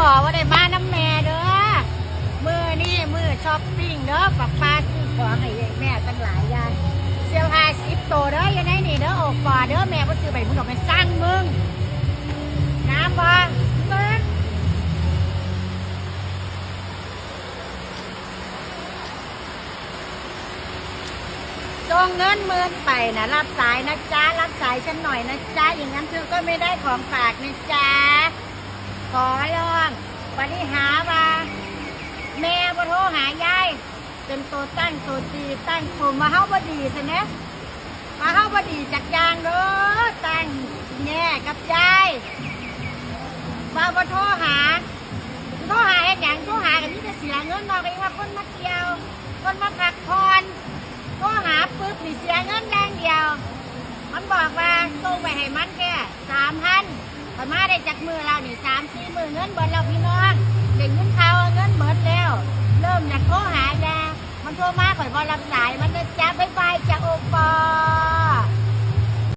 ຂໍບໍ່ໄດ້ມານຳແມ່ເດີ້. ມື້ນີ້ມື້ຊັອບປິງເດີ້ ປ້າໆຊື້ຂອງໃຫ້ແມ່ຕັ້ງຫຼາຍຢ່າງ ເສື້ອຜ້າສິບໂຕເດີ້ ຢູ່ໃນນີ້ເດີ້ ໂອປອເດີ້. ແມ່ບໍ່ຊື້ໃຫ້ມຶງດອກ ແມ່ສັ່ງມຶງ. ງາມບໍ່? ເບິ່ງ ສົ່ງເງິນໝື່ນໄປນະ ຮັບສາຍນະຈ໊ະ ຮັບສາຍສັກໜ້ອຍນະຈ໊ະ ຢ່າງນັ້ນເທາກໍໄມ່ໄດ້ຂອງຝາກນະຈ໊ະ ຂໍຮ້ອງ. ບັດນີ້ຫາວ່າແມ່ບໍ່ໂທຫາຍາຍ ເປັນໂຕຕັ້ງໂຕຕີ ຕັ້ງປົມວ່າເຮົາບໍ່ດີຊັ້ນເດ້ ວ່າເຮົາບໍ່ດີຈັກຢ່າງເດີ້ ຕັ້ງແຍ່ກັບຍາຍ ວ່າບໍ່ໂທຫາ. ໂທຫາເຮັດຫຍັງ? ໂທຫາກໍມີແຕ່ເສຍເງິນເນາະ ກໍຍັງວ່າຄົນມາທ່ຽວ ຄົນມາພັກຜ່ອນ ໂທຫາປຶບນີ້ເສຍເງິນຢ່າງດຽວ. ມັນບອກວ່າສົ່ງໄປໃຫ້ມັນແຄ່ສາມພັນ ຂ້ອຍມາໄດ້ຈັກມື້ແລ້ວນີ້ ສາມສີ່ມື້ ເງິນເບິດແລ້ວພີ່ນ້ອງ ໄດ້ຍິນຂ່າວວ່າເງິນເບິດແລ້ວ ເລີ່ມຢາກໂທຫາແລ້ວ. ມັນໂທມາຂ້ອຍບໍ່ຮັບສາຍ ມັນຈະໄປ